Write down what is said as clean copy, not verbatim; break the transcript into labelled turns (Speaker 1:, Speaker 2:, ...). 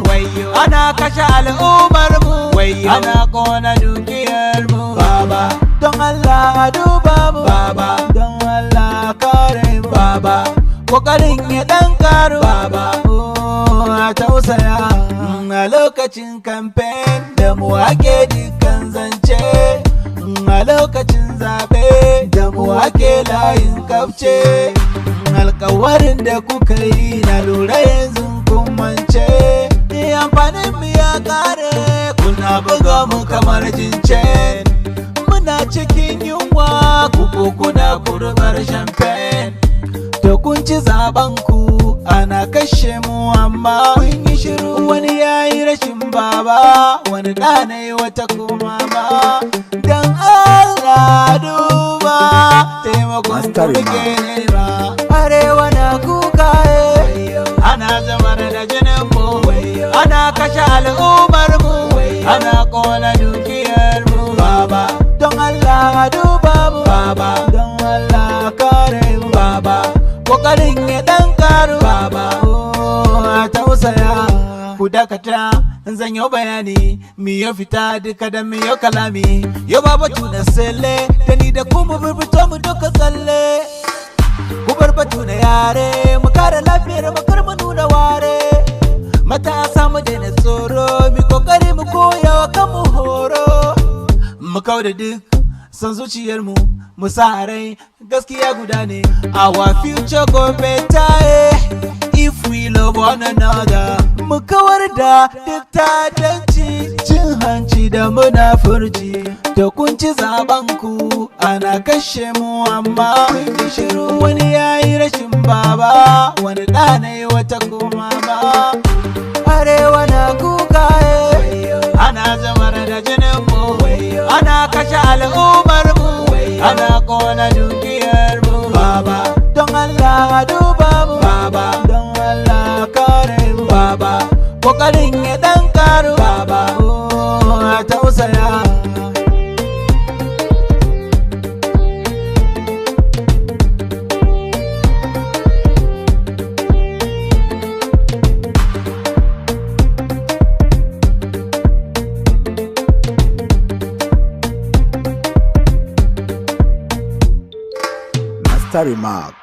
Speaker 1: mu, ana kashe al'ummar mu, ana kona dukiyar mu. Baba, don Allah duba mu. Baba, don Allah kare mu. Baba, kokarin ya dan karu. Baba, oh, a tausaya. A lokacin kamfen da mu ake dukkan zance, a lokacin zaɓe da mu ake layin kafce. Alkawarin da kuka yi na lura yanzu kun mance. Amfanin mu ya kare, kuna buga mu kamar jince. Muna cikin yunwa, kuku kuna kurbar champagne. To kun ci zaben ku, ana kashe mu amma kun yi shiru. Wani yayi rashin baba, wani ɗana yi wata kuma ba. Dan Allah duba taimakon ku muke nema. Arewa na kuka, ana zamar da jinin mu, ana kashe al'ummar mu, ana kona dukiyar mu. Baba, don Allah duba mu. Baba, don Allah kare mu. Baba, kokarin ya dan karu. Baba, oh, a tausaya. Ku dakata, zan yi bayani. Mi ya fita duka da mi yo kalami. Yo baba tuna sele da ni da ku mu fito mu duka tsalle. Ku bar batu na yare, mu kare lafiyar mu, kar mu nuna ware. Matasa mu daina tsoro, mu kokari mu koya wa kanmu horo. Mu kauda duk son zuciyar mu, mu sa rai gaskiya guda ne. Our future go better, if we love one another. Mu kawar da duk ta'addanci, cin hanci da munafurci. Da kun ci zaben ku, ana kashe mu amma kun yi shiru. Wani yayi rashin baba, wani ɗana yi wata kuma ba. Arewa na kuka, ana zamar da jinin mu, ana kashe al'ummar mu, ana kona dukiyar mu. Baba, don Allah duba mu. Baba, don Allah kare mu. Baba, kokarin ya dan karu. Baba, oh, a tausaya.
Speaker 2: Master Remark.